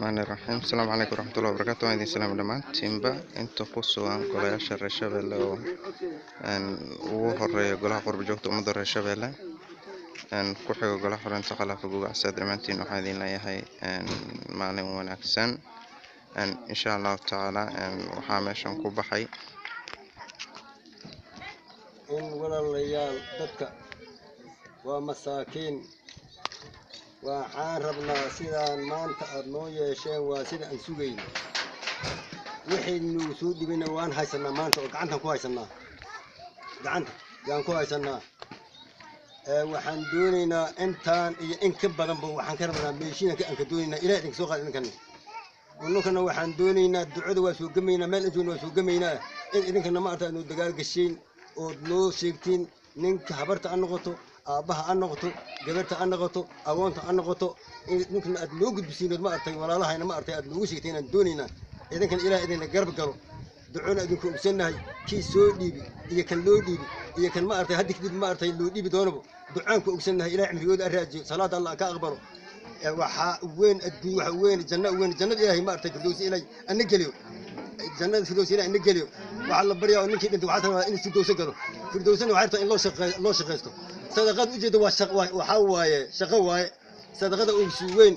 Raxmaani raxiim. Asalaamu calaykum waraxmatullahi wabarakaatu. Waan idin salaam dhammaantiinba inta ku sugan golayaasha reer Shabeelle oo ugu horeeya golaha qurba joogta ummadda reer Shabeelle, ku xigo golaha xoreynta Khilaafa Gugacsa. Dhammaantiin waxaan idin leeyahay maalin wanaagsan insha Allahu tacaala. Waxaa meeshan ku baxay in walaalayaal dadka waa masaakiin. Waxaan rabnaa sidaan maanta aada noo yeesheen waa sida aan sugayn. Wixii soo dhibina waan haysanaa maanta oo gacantaan ku haysanaa, gacanta yaan ku haysanaa. Waxaan doonaynaa intaan iyo in ka badanba waxaan ka rabnaa meeshiinanka aan ka doonaynaa. Ilaah idinka soo qaad idinkana, ununkana waxaan doonaynaa ducada waa soo gemaynaa, meel aan joogna waa soo gemaynaa, in idinkana ma arta aad noo dagaal gasheen ood noo sheegtiin ninka habarta ha noqoto, aabbaha ha noqoto, gabarta ha noqoto, agoonta ha noqoto, in ninkana aad noo gudbisiin ood ma artay walaalahayna ma artay aad noogu sheegteen aan doonaynaa. Idinkana Ilaah idinla garab galo, ducona idinku ogsannahay. Kii soo dhiibi iyo kan loo dhiibi iyo kan ma artay haddi kadib ma artay loo dhiibi doonabo ducaan ku ogsannahay. Ilaah cimrigooda ha raajiyo, salaada Allah ka aqbalo. Waxaa weyn adduun, waxa weyn janno, weyn jannada Ilaahay ma artay firdowsi Ilaahay ana geliyo, jannada firdowsi Ilaahay ana geliyo. Waxaa la baryaa oo ninkii dhintay waxaa rabaa inuu firdowso galo. Firdowsana waxay rabtaa in loo shaqeeyo, loo shaqaysto. Sadaqad ujeeda waa shaq, waxaa waaye shaqo waaye sadaqada uu sii weyn.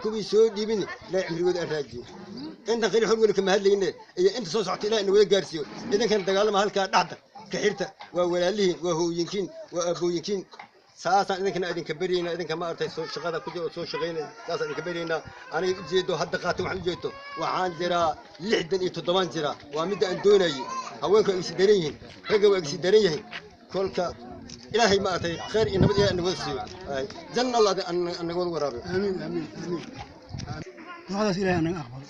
Kuwii soo dhiibin Ilaahay cimrigooda ha raajiyo. Intan khayr xor weli kama hadlayne iyo inta soo socota Ilaahay ina wada gaarsiiyo. Idinkan dagaalama halkaa dhaxda ka xirta, waa walaalihiin, waa hooyinkiin, waa aabooyinkiin. Saasaan idinkana idinka baryaynaa. Idinka ma artay soo shaqada ku jira oo soo shaqaynaya, saasaan idinka baryaynaa. Aniga ujeedo hadda qaatay waxaan ujeedo waxaan jiraa 67 jiraa. Waa midda aan doonayay. Haweenku waa igsi daran yihiin, ragga waa igsi daran yihiin. Kolka Ilaahay ma artay khayr iyo nabad Ilaahay naga siiyo, janna Allah naga wada waraabiyo. Aamiin, aamiin, aamiin. Ducadaas Ilaahay anaga aqbalo.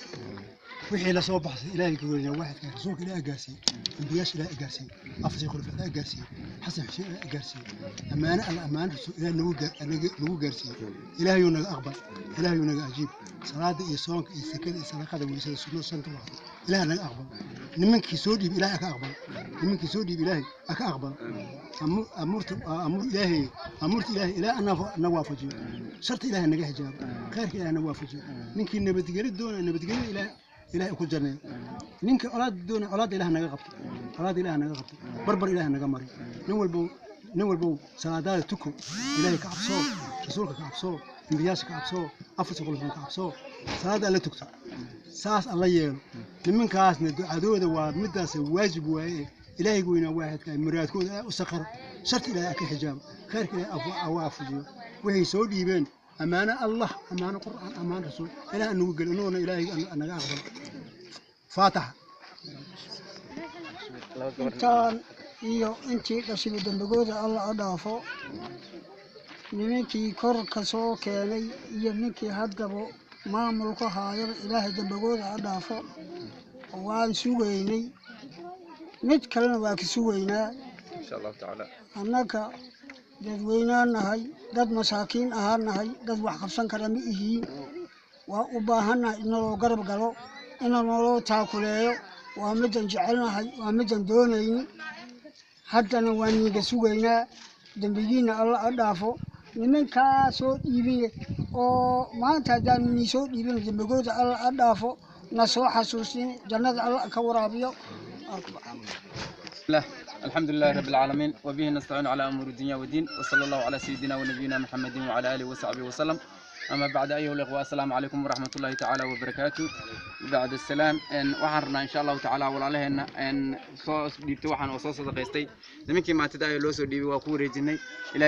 Wixii la soo baxsay Ilaahay ka weynaa waaxidka, rasuulka Ilaahay gaarsiiyey, ambiyaasha Ilaahay gaarsiiyey, afartii khulafaa Ilaahay gaarsiiyey, Xasan Xuseen Ilaahay gaarsiiyey, ammaano alla ammaano rasuul Ilaahay nagu gaarsiiyey. Ilaahayuu naga aqbal, Ilaahayuu naga ajiib. Salaada iyo soonka iyo sakada iyo sadaqada, weysada, sunnada shanta waqti Ilaahay naga aqbal. Nimankii soo dhiib Ilaahay ka aqbal, nimankii soo dhiib Ilaahay ka aqbal. Amuurta amuur Ilaahay, amuurta Ilaahay Ilaahay ana waafajiyo, sharta Ilaahay naga xijaabo, khayrka Ilaahay na waafajiyo. Ninkii nabadgelyo doonaya nabadgelyo Ilaahay ku jarneeyo. Ninka colaad doonaya colaadda Ilaah naga qabto, colaadda Ilaah naga qabto, barbar Ilaah naga mariyo. Nin walbo, nin walbo salaadaada tuko, Ilaahay ka cabsoo, rasuulka ka cabsoo, ambiyaasha ka cabsoo, afarta khulafaan ka cabsoo, salaada alla tugto, saas alla yeelo. Nimankaasna ducadooda waa midaas waajib waaye. Ilaahay weynaa waaxidka muraadkooda u sakharo, sharta Ilaahay ka xijaabo, khayrka Ilaahay waafajiyo. Waxay soo dhiibeen ammaano Allah, ammaano Qur'aan, ammaano rasuul Ilaah nagu geli, inaguna Ilaahay naga aqbalo. Faataxa. Intaan iyo intii dhashiba dembigooda Alla ha dhaafo. Nimankii kor ka soo keenay iyo ninkii haddaba maamulka haayaba Ilaahay dembigooda ha dhaafo. Waan sugaynay, mid kalena waa ka sugaynaa. Insha Allahu tacaala. Annaga dadweynaan nahay, dad masaakiin ahaan nahay, dad wax qabsan kara ma ihiin. Waa u baahannahay in naloo garab galo, in naloo taakuleeyo. Waa midaan jecelnahay, waa midaan doonayni. Haddana waa niiga sugaynaa. Dembigiina Alla ha dhaafo. Nimankaa soo dhiibine oo maanta haddaanu nii soo dhiibin dembigooda Alla ha dhaafo, na soo xasuusin, jannada Alla ka waraabiyo. الله الحمد لله رب العالمين، وبه نستعين على أمور الدنيا والدين، وصلى الله على سيدنا ونبينا محمد وعلى آله وصحبه وسلم. أما بعد، أيها الإخوة، السلام عليكم ورحمة الله تعالى وبركاته. بعد السلام، إن waxaan rabnaa insha Allahu tacaala walaalaheena in soo dhiibtay waxaan oo soo sadaqaystay nimankii maantida ayaa loo soo dhiibay waa ku wareejinay Ilaahay.